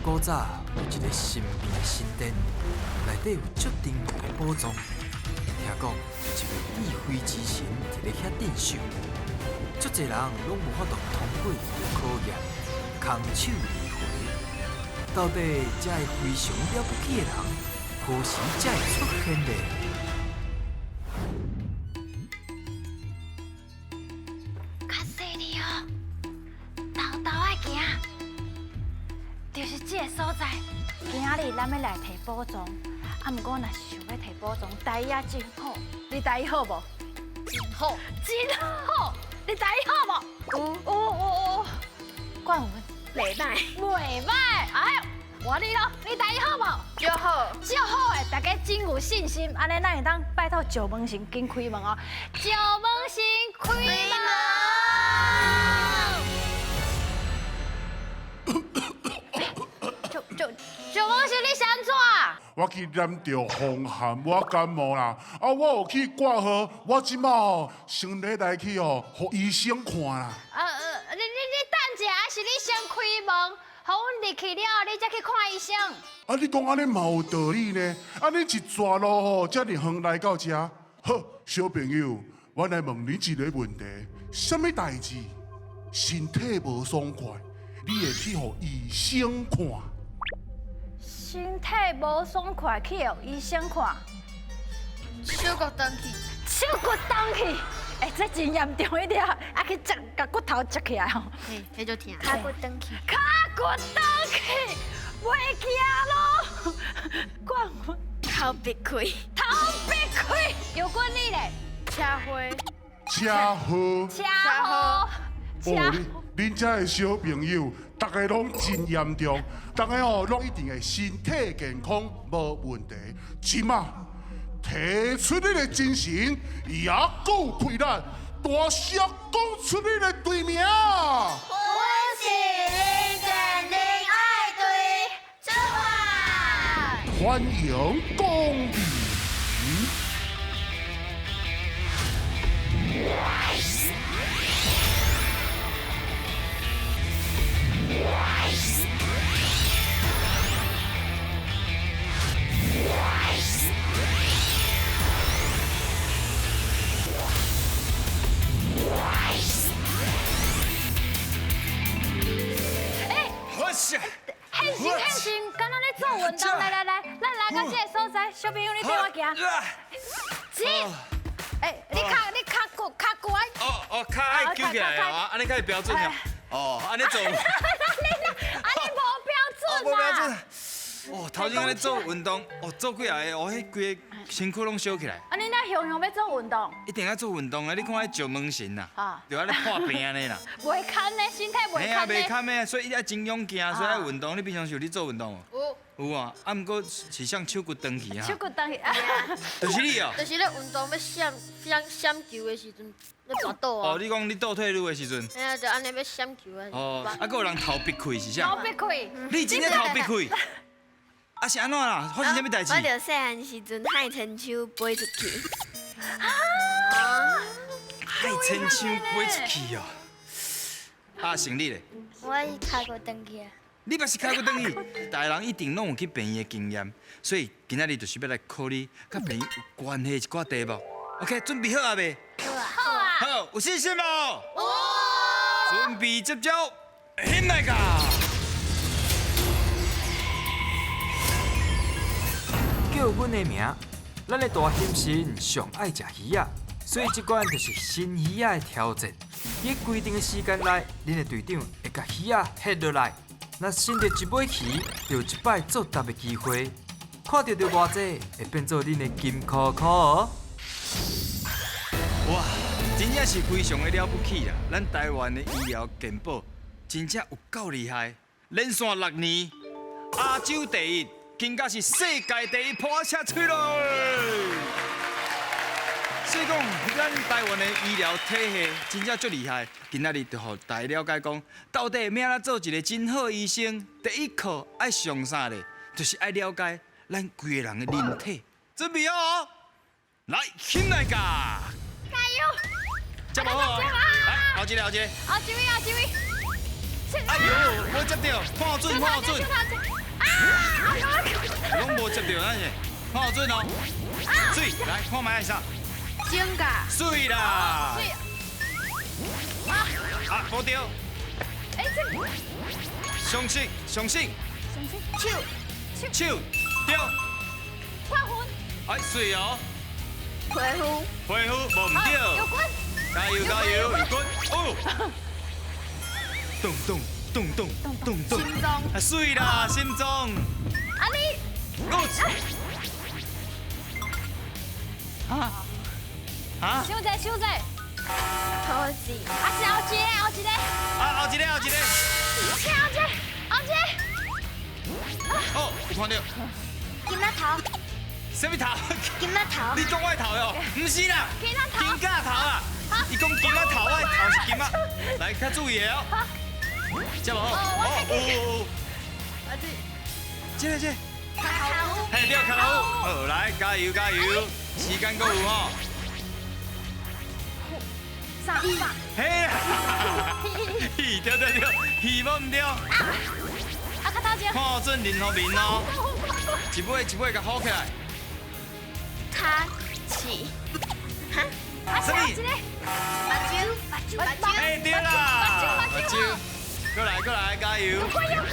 古早有一个神秘的神殿，内底有足珍贵的宝藏。听讲有一位智慧之神伫咧遐镇守，足济人拢无法度通过伊的考验，空手而回。到底这个非常了不起的人，何时才会出现呢？较细腻哦，沓沓仔行，就是这个所在。今仔日咱欲来提宝藏，啊，毋过若是想欲提宝藏，台语仔真好，你台语好无？真好，真好，你台语好无？有有有有。冠文，袂䆀，袂䆀，哎呦，换你咯，你台语好无？足好，足好的，大家真有信心。按呢，咱会当拜托石门神紧开门哦，石门神开门。石石石门神，你是按怎？我去染著风寒，我感冒啦。啊，我有去挂号，我这马吼先礼来去吼，予医生看啦。你等一下，还是你先开门，予阮入去了，你才去看医生。啊，你讲按呢嘛有道理呢。啊，你一逝路吼，遮尔远来到遮，好，小朋友，我来问你一个问题：啥物代志？身体无爽快，你会去予医生看？身体无爽快，去予医生看。手骨断去，手骨断去，欸，这真严重一点，啊去接，共骨头接起来吼。嘿，彼就疼。跤骨断去，跤骨断去，袂行路。冠文，头爿开，头爿开。有关你咧？车祸，车祸，车祸，哦，恁遮的小朋友，逐家拢真严重，逐家哦拢一定会身体健康无问题。这马提出你的精神，也阁有气力，大声讲出你的队名。阮是林建林爱队，出发！欢迎光临。欸，现身现身，敢若咧做运动，来来来，咱来到这个所在，小朋友你缀我行。一，欸，你跤你跤骨跤骨爱。哦哦，跤爱揪起来啊，按呢较会标准啊。哦，按呢做。按呢无标准啊。无标准。哦，头前按呢做运动，哦，做几下个，哦，彼规个身躯拢烧起来。啊，你若雄雄欲做运动？一定爱做运动啊！你看彼石门神啊，就按呢破病按呢啦。袂堪呢，身体袂堪呢。袂堪的，所以伊爱真勇健，所以爱运动。你平常时有咧做运动无？有。有啊，啊，毋过是啥手骨断去啊？手骨断去。就是你哦。就是咧运动欲闪闪闪球的时阵，咧跋倒啊。哦，你讲你倒退噜的时阵。嘿啊，就按呢欲闪球啊。哦，啊，阁有人头爿开是啥？头爿开。你真正头爿开？啊是按怎啦？发生啥物代志？我就细汉时阵海亲手飞出去。啊！海亲手飞出去哦。啊，成你咧？我是跤骨断去啊。你嘛是跤骨断去？大人一定拢有去病院的经验，所以今仔日就是欲来考你，佮病院有关系的一寡题目。OK，准备好啊未？好啊。好啊。好，有信心无？有。准备接招，起来噶！叫阮的名，咱的大兴神上爱食鱼仔，所以这关就是新鱼仔的挑战。伫规定的时间内，恁的队长会共鱼仔翕落来。若先著一尾鱼，就有一摆作答的机会。看著著偌济，会变做恁的金箍箍哦。哇，真正是非常的了不起啦！咱台湾的医疗健保真正有够厉害，连续6年亚洲第一。更加是世界第一，破车吹咯！所以讲，咱台湾的医疗体系真正足厉害。今仔日就予大家了解讲，到底欲按怎做一个真好医生，第一课爱上啥咧？就是爱了解咱规个人的人体。准备好哦，来，起来噶！加油！接无好，来，后一个，后一个。后一位，后一位。哎呦，无接著，看准，看准。接著咱是，看好準哦。水，來看覓係啥？指甲。水啦。水。啊，無對。欸，這。相信，相信。相信。手。手。對。刮胡。哎，水哦。皮膚。皮膚無毋對。有骨。加油加油，有骨。哦。咚咚咚咚咚咚。心臟。啊，水啦，心臟。啊你。啊。啊。傷濟傷濟。桃子。啊是後一個，後一個。啊，後一個，後一個。後一個，後一個。哦，有看到。金仔頭。啥物頭？金仔頭。你講我的頭喲？毋是啦。金仔頭。金甲頭啊！伊講金仔頭，我的頭是金仔。來，較注意哦。這無好。哦。啊這。這個這。跤頭。嘿，對，跤頭。好，來，加油加油，時間閣有吼。三百。嘿。對對對，戲無毋對。啊，較頭前。看準林和民哦。一尾一尾共好起來。卡起。哈？啥物？目睭，目睭，目睭。嘿，對啦。目睭。過來過來，加油。有關有關。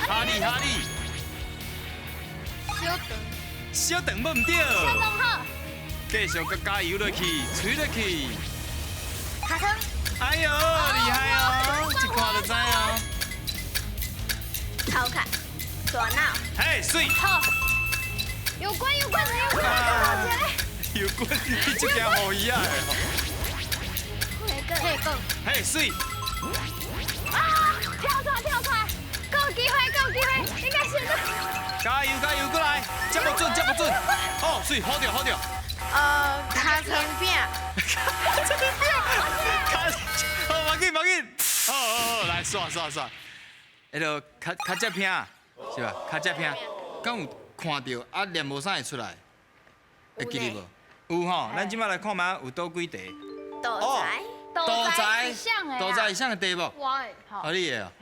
哈利哈利。小腸。小腸無毋對。小腸好。繼續閣加油落去，吹落去。尻川。哎呦，厲害哦！一看就知哦。頭殼，大腦。嘿，水。好。有關有關有關，有關，你這驚雨魚仔的。嘿，講。嘿，水。啊！跳出來跳出來，夠機會夠機會，應該是。加油加油，過來，這無準這無準。哦，水，好著好著。尻川餅。尻川餅。好，無緊無緊。好好好，來刷刷刷。彼个尻尻脊片是吧？尻脊片，敢有看著啊？念無啥會出來？會記得無？有吼，咱這擺來看覓有佗幾題。肚仔。肚仔是啥的？肚仔是啥的題目？我的。哦，你的哦。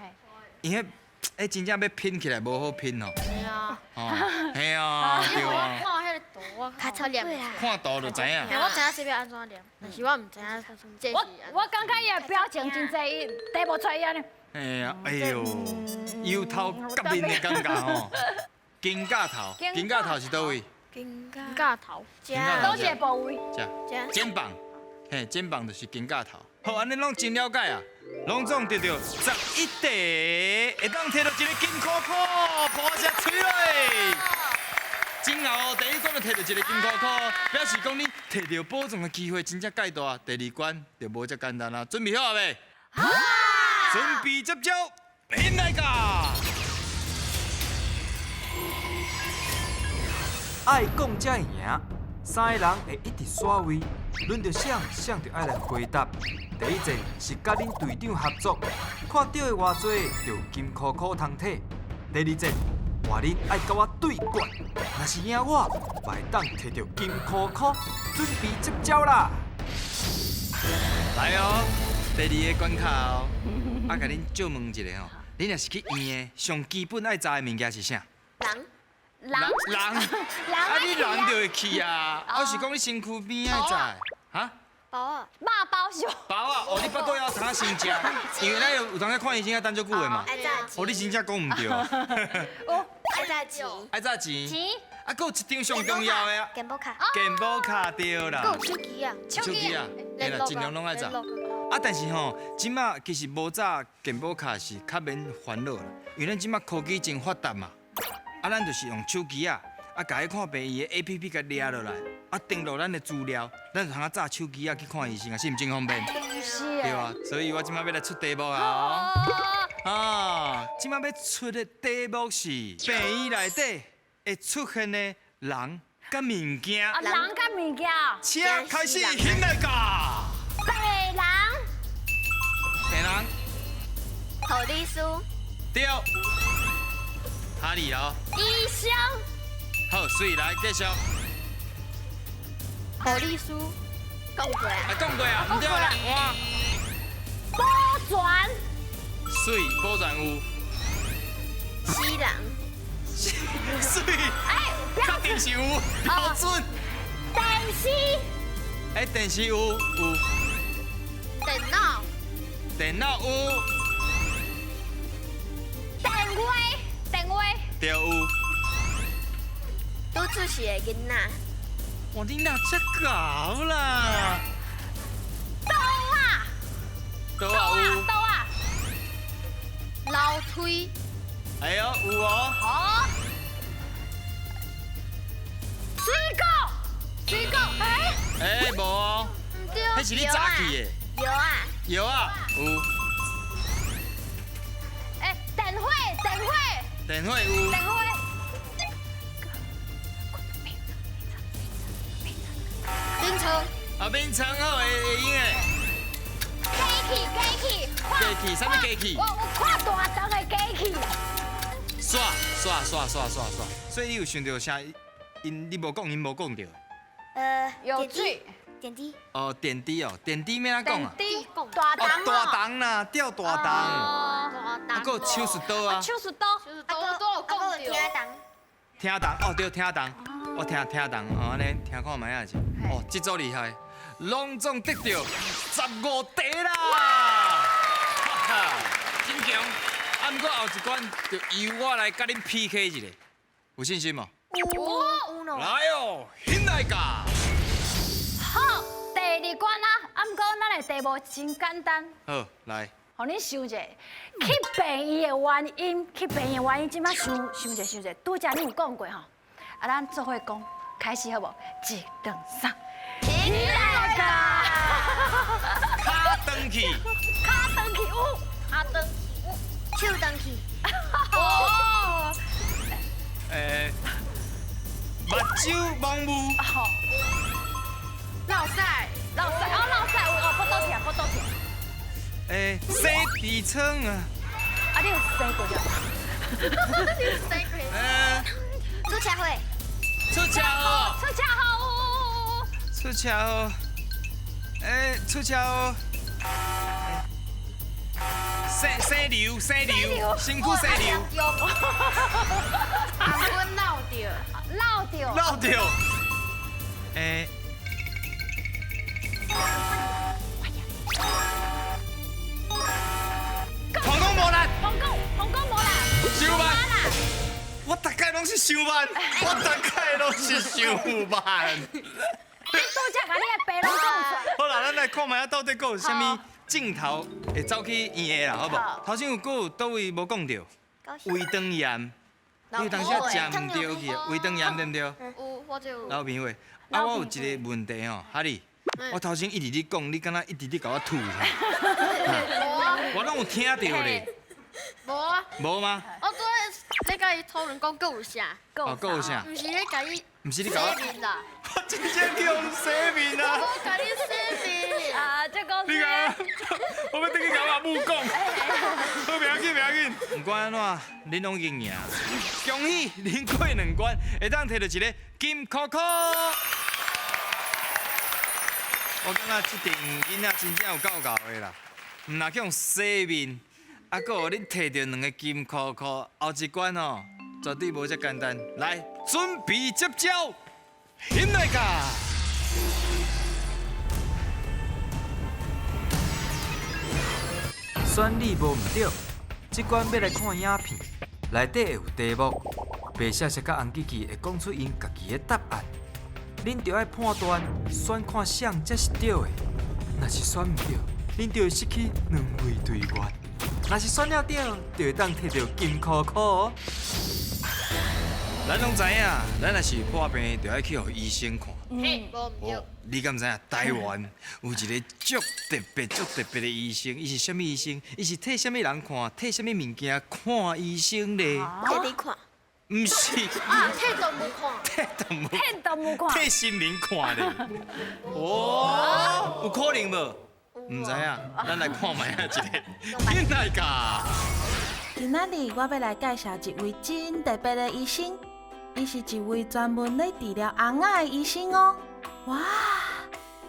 伊彼，彼真正欲拼起來無好拼哦。是啊。哦，嘿啊，對啊。看彼個圖，我較醜念。看圖就知影。我知影這欲按怎念，但是我毋知影這是。我感覺伊的表情真濟，伊提無出來按呢。哎呀，哎呦，由頭到面的感覺吼。肩胛頭，肩胛頭是佗位？肩胛頭。佗一個部位？這。肩膀，嘿，肩膀就是肩胛頭。好，按呢攏真了解啊，攏總得著11題，會當摕著一個金箍箍，破一吹落。真𠢕哦，第一關就摕著一個金箍箍，表示講你摕著寶藏的機會真正蓋大。第二關就無遮簡單啦，準備好啊未？好。準備接招，免來㗎。愛講才會贏，三個人會一直刷位，輪著誰，誰就愛來回答。第一戰是佮恁隊長合作，看著的偌濟就有金箍箍通摕。第二戰換恁愛佮我對決，若是贏我，嘛會當摕著金箍箍。準備接招啦！來哦，第二个關卡哦，啊，共恁借問一下吼，恁若是去醫院，上基本愛查的物件是啥？人。人人，啊你人就會去啊，我是講你身軀邊愛查，哈？包啊，肉包是。包啊，哦，你腹肚要通先食，因為咱有當時看醫生愛等足久的嘛。愛查錢。哦，你真正講毋對。哦，愛查錢。愛查錢。錢。啊，閣有一張上重要的啊。健保卡。健保卡對啦。閣有手機啊。手機啊，嘿啦，盡量攏愛查。啊，但是吼，這馬其實無查健保卡是較免煩惱啦，因為咱這馬科技真發達嘛。啊，咱就是用手機啊，啊，共彼看病院的 A P P 共掠落來，啊，登錄咱的資料，咱就通查手機啊去看醫生啊，是毋真方便？是。對啊，所以我這馬欲來出題目啊！啊，這馬欲出的題目是病院內底會出現的人佮物件。啊，人佮物件。請開始翕來㗎。病人。病人。護理師。對。哈利哦。醫生。好，水來繼續。護理師。講過啊。啊，講過啊，毋對啦，換。保全。水，保全有。死人。水，确定是有标准。电视。哎，电视有有。电脑。电脑有。电话，电话。对有。拄出世的囡仔。哇，你哪这𠢕啦？桌仔。桌仔有。桌仔。楼梯。哎呦，有哦。哦。水果，水果，哎。哎，无哦。彼是你早起的。有啊。有啊，有。哎，电火，电火。电火有。电火。眠床。啊，眠床好，会会用的。机器，机器。机器，啥物机器？我有看大肠的机器。刷刷刷刷刷刷，所以你有想到啥？𪜶你无讲，𪜶无讲著。有水。电梯。哦，电梯哦，电梯欲按怎讲啊？电梯，大动。哦，大动啦，吊大动。大动。啊，阁有手术刀啊。手术刀。手术刀都有讲著。听动。听动，哦对，听动，我听听动，哦按呢听看觅仔是。哦，这组厉害，拢总得著15题啦！哈哈，真强。啊，毋过后一关就由我来佮恁 PK 一下，有信心无？有。有喏。来哦，兴来教。好，第二关啊，啊，毋过咱的题目真简单。好，来。予恁想者，去病院的原因，去病院的原因，这摆想想者想者，拄才你有讲过吼，啊，咱做伙讲，开始好无？一、两、三，起来教。跤断去。跤断去有。跤断去有。手断去。哦。目睭蒙雾。落屎，落屎，哦，落屎有哦，腹肚疼，腹肚疼。哎，生痔疮啊！啊，你有生过了？你有生过？出车祸。出车祸。出车祸。出车祸。哎，出车祸。生生瘤，生瘤，身躯生瘤。红粉漏著，漏著。漏著。哎。皇宫无力，皇宫，皇宫无力，伤慢，我逐摆拢是伤慢，我逐摆拢是伤慢。你拄才共你的爸拢讲出来。好啦，咱来看觅仔到底阁有啥物镜头会走去医院的啦，好无？头先有阁有佗位无讲著？胃肠炎，你有当时食毋著去，胃肠炎对毋对？有，我就有。老朋友，啊，我有一个问题吼，哈利，我头先一直咧讲，你敢若一直咧共我吐？我拢有听著咧。无啊。无吗？我拄仔咧共伊讨论讲，阁有啥？哦，阁有啥？毋是咧共伊。毋是你共我。洗面啦。我真正去予洗面啊！我共你洗面。啊，这讲。你讲，我欲转去共阿母讲。好，袂要紧，袂要紧。毋管按怎，恁拢已经赢。恭喜恁过两关，会当摕著一个金箍箍。我感觉这阵囡仔真正有够𠢕的啦，毋若去予洗面，啊，阁予恁摕著两个金箍箍，后一关哦，绝对无遮简单。来，准备接招，兴来教。选你无毋对，这关欲来看影片，内底会有题目，白雪雪佮红机器会讲出𪜶家己的答案。恁著爱判断选看啥才是对的，若是选毋对，恁就会失去两位队员；若是选了对，就会当摕著金箍箍哦。咱拢知影，咱若是有破病，就爱去予医生看。嘿，无毋对。你敢知影？台湾有一个足特别、足特别的医生，伊是啥物医生？伊是替啥物人看？替啥物物件看医生咧？替你看。毋是。啊，替动物看。替动物。替动物看。替神明看咧。哦，有可能无？毋知影，咱来看觅仔一个。兴来教。今仔日我欲来介绍一位真特别的医生，伊是一位专门咧治疗尪仔的医生哦。哇，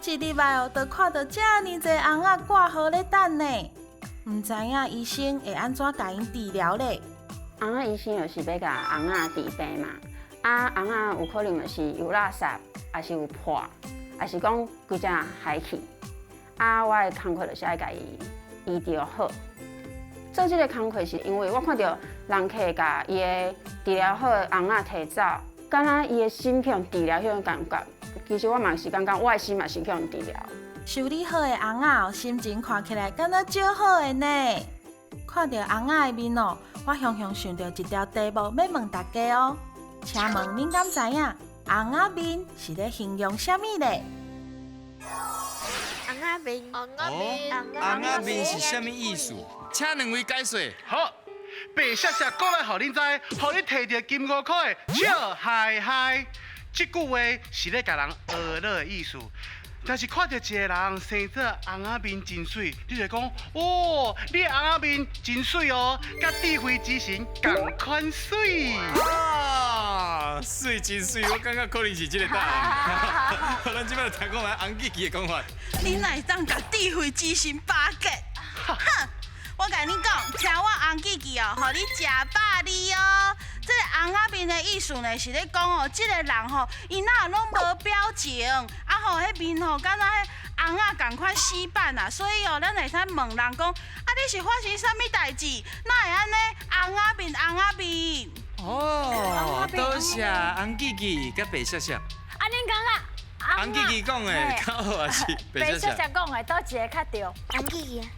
一入来哦，就看著遮尔济尪仔挂号咧等呢，毋知影医生会按怎共𪜶治疗咧？尪仔医生就是欲共尪仔治病嘛，啊，尪仔有可能就是有垃圾，抑是有破，抑是讲规只害去，啊，我的工课就是爱共伊医著好。做这个工课是因为我看著人客共伊的治疗好的尪仔提走，敢若伊的心去予治疗彼种感觉，其实我嘛是感觉我的心嘛是去予治疗。修理好的尪仔哦，心情看起来敢若足好的呢。看著尪仔的面哦，我雄雄想著一条题目欲问大家哦，请问恁敢知影尪仔面是咧形容啥物咧？尪仔面，哦，尪仔面是啥物意思？请两位解说。好，白雪雪过来，予恁知，予你提著金箍箍的笑嗨嗨。这句话是咧共人呵咾的意思。若是看著一个人生做尪仔面真媠，你就讲哦，你的尪仔面真媠哦，佮智慧之神仝款媠。啊，媠真媠，我感觉可能是这个答案。咱这摆听讲觅洪记记的讲法。你哪会当共智慧之神巴结？哼！我共你讲，听我洪记记哦，予你食饱你哦。这个尪仔面的意思呢，是咧讲哦，这个人吼，伊哪有拢无表情，啊吼，彼面吼，敢若彼尪仔仝款死板啊，所以哦，咱会使问人讲，啊，你是发生啥物代志？哪会按呢尪仔面尪仔面？哦，多谢洪记记佮白雪雪。啊，恁感觉？洪记记讲的较好，抑是白雪雪讲的？佗一个较对？洪记记。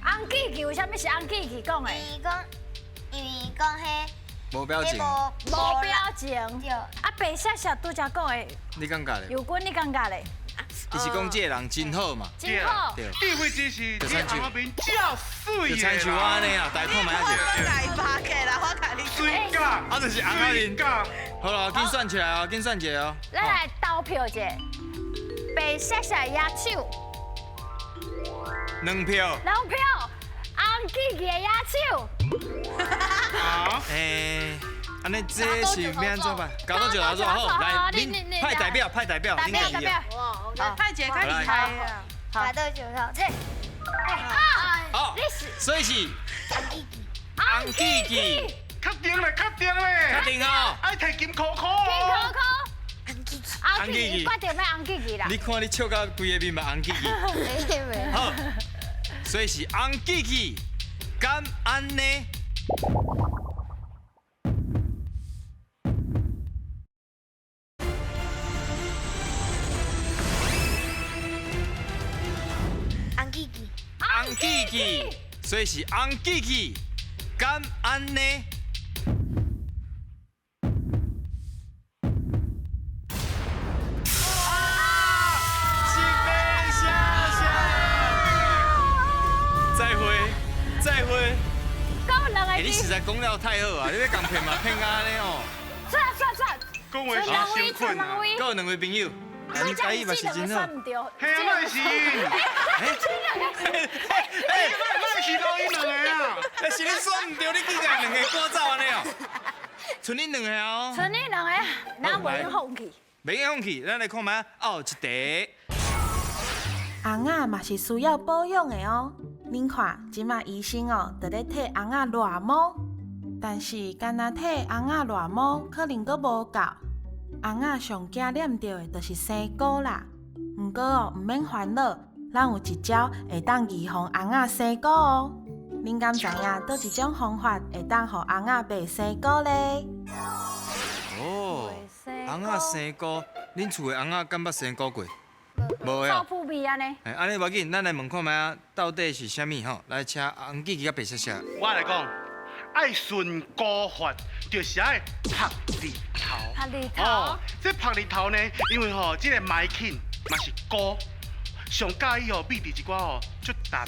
洪记记为啥物是洪记记讲的？伊讲，因为讲彼。无表情，无表情。啊，白雪雪拄才讲的，你感觉咧？有关你感觉咧？伊是讲这个人真好嘛？真好。智慧之神，这尪仔面真媠就亲像我按呢啊，大家看觅下者。大巴给啦，我共你媠甲，啊，就是尪仔面。好啦，紧算起来哦，紧算一下哦。咱来投票一下，白雪雪举手。两票。两票，洪记记的举手。啊？欸，按呢这是欲按怎办？搞到就做好，来，恁派代表，派代表，代表代表，派一个较厉害的。搞到就好，这。好，所以是洪记记，确定咧，确定咧，确定哦，爱提金箍箍，金箍箍，洪记记，洪记记，决定欲洪记记啦。你看你笑到规个面嘛洪记记。好，所以是洪记记，敢按呢？洪记记，洪记记，所以是洪记记，敢按呢？啊！是白雪雪，再会，再会。欸，你实在讲了太好啊！你欲共骗嘛骗到按呢哦。算算算，讲话是辛苦啊。阁有两位朋友，你台语嘛是真好。嘿啊，那是。哎，那是老伊两个啊。欸，是你选毋对，你竟然两个赶走按呢哦？賰恁两个哦。賰恁两个，咱袂用放弃。袂用放弃，咱来看觅后一题。尪仔嘛是需要保养的哦。恁看，这马医生哦，伫咧替尪仔捋毛，但是干焦替尪仔捋毛可能阁无够。尪仔上惊染著的就是生菇啦。毋过哦，毋免烦恼，咱有一招会当预防尪仔生菇哦。恁敢知影佗一种方法会当予尪仔袂生菇咧？哦，尪仔生菇，恁厝的尪仔敢捌生菇过？无臭扑鼻按呢？欸，按呢无要紧，咱来问看觅啊，到底是啥物吼？来，请洪记记佮白雪雪。我来讲，爱顺菇法，就是爱曝日头。曝日头。哦，这曝日头呢，因为吼，这个霉菌嘛是菇，上佮意吼，秘伫一寡吼，足澹、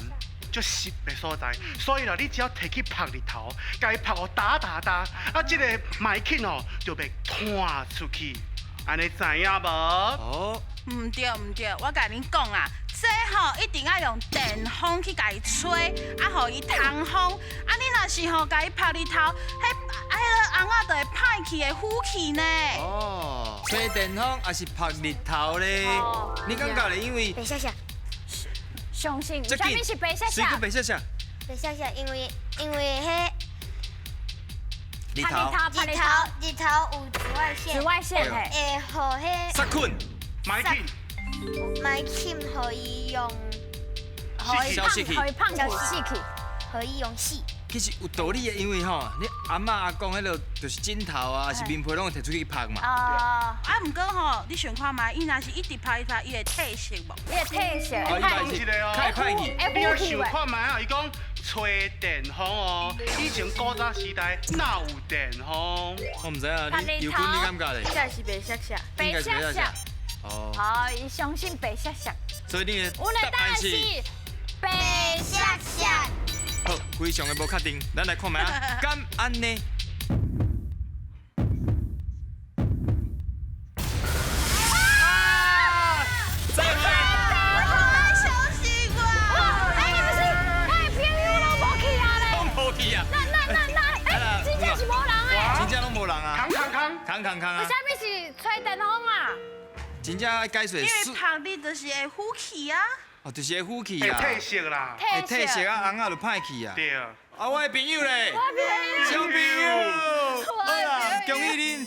足湿的所在，所以啦，你只要提去曝日头，共伊曝予焦焦焦，啊，这个霉菌吼就袂湠出去。按呢知影无？哦。毋对毋对，我共恁讲啦，这吼一定爱用电风去共伊吹，啊，予伊通风。啊，你若是吼共伊曝日头，彼啊彼个尪仔就会歹去，会腐去呢。哦，吹电风抑是曝日头咧？你感觉咧？因为白雪雪，相信，啥物是白雪雪？谁讲白雪雪？白雪雪，因为因为彼。日头。日头，日头有紫外线。紫外线嘿。会予彼。杀菌。买菌。买菌，予伊用。消死去。予伊胖起死去。予伊用死。其实有道理的，因为吼，你阿嬷阿公彼落就是枕头啊，还是棉被拢会提出去曝嘛。啊，毋过吼，你想看觅，伊若是一直曝一直曝，伊会褪色无？伊会褪色。哦，伊歹去，较会歹去。你要想看觅啊，伊讲吹电风哦，以前古早时代哪有电风？我毋知啊，你有君你感觉咧？应该是白雪雪。白雪雪。哦。好，伊相信白雪雪。所以你的答案是白雪雪。好，非常的无确定，咱来看觅啊，敢按呢？啊！再会。我相信我。哎，你不是，哎，朋友拢无去啊咧？拢无去啊？那，哎，真正是无人哎。真正拢无人啊。空空空。空空空啊。为啥物是吹电风啊？真正爱解说。因为曝你就是会呼气啊。哦，就是会呼气啊，会褪色啦，会褪色啊，红仔就歹去啊。对。啊，我的朋友咧，小朋友，好啦，恭喜恁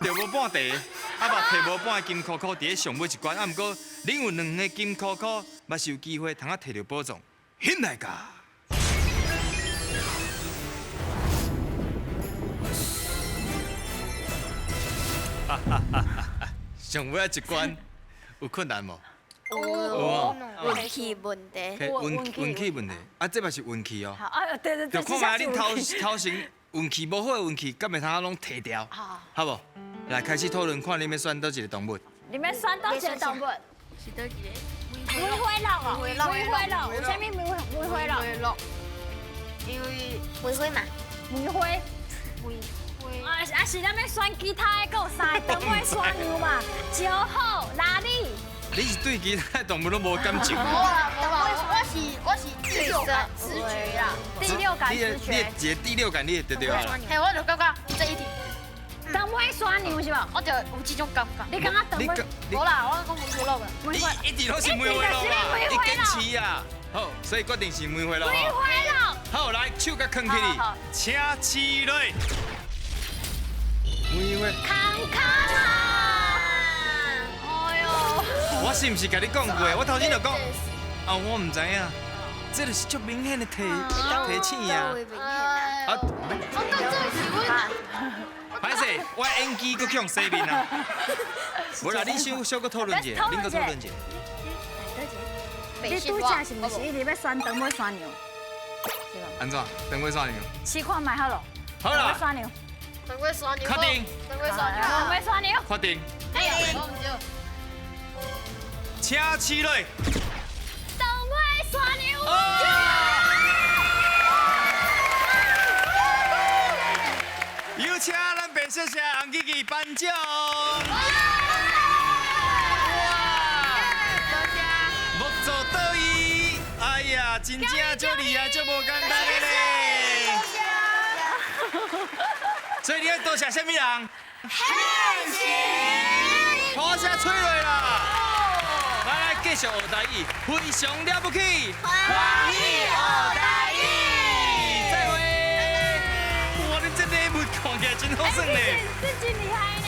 著无半茶，啊嘛提无半个金箍箍伫咧上尾一关，啊，毋过恁有两个金箍箍，嘛是有机会通啊提著宝藏，起来噶。哈哈哈哈！上尾一关有困难无？有运气问题，运气问题，啊，这嘛是运气哦。啊，对对对。就看觅恁头头前运气无好的运气，敢会通拢提掉？好无？来开始讨论，看恁欲选佗一个动物。你欲选佗一个动物？是佗一个？梅花鹿哦，梅花鹿，为啥物梅花鹿？因为梅花嘛。梅花。梅花。啊是咱欲选其他的，阁有三个长尾山羊嘛，石虎、拉力。你是对其他动物拢无感情？无啦，无啦，我是第六感直觉啦，第六感直觉。你一个第六感，你会得著啊？嘿，我就感觉这一题。长尾山羊是无？我就有这种感觉。你感觉长尾？无啦，我讲梅花鹿啦。梅花。一直拢是梅花鹿啦，伊坚持啊。好，所以决定是梅花鹿。梅花鹿。好，来手共囥起来，请起来。梅花。康康啊！我是毋是共你讲过？我头先就讲，啊，我毋知影，这就是足明显的提提醒啊。啊，我当这是阮。歹势，我演技阁去洗面啊。无啦，你小小阁讨论一下，恁阁讨论一下。你拄才是毋是一直欲选长尾山羊？按怎？长尾山羊？试看觅好咯。好啦。长尾山羊。长尾山羊。确定。长尾山羊。长尾山羊。确定。我毋对。请起来。长尾山羊。有请咱白雪雪红吉吉颁奖。哇！多谢。木做倒伊，哎呀，真正足厉害，足无简单的咧。所以你要多谢啥物人？汉神。鼓声吹落啦！来来，继续学台语，非常了不起，欢喜学台语，再会。哇，你这礼物看起来真好耍呢。这真厉害呢。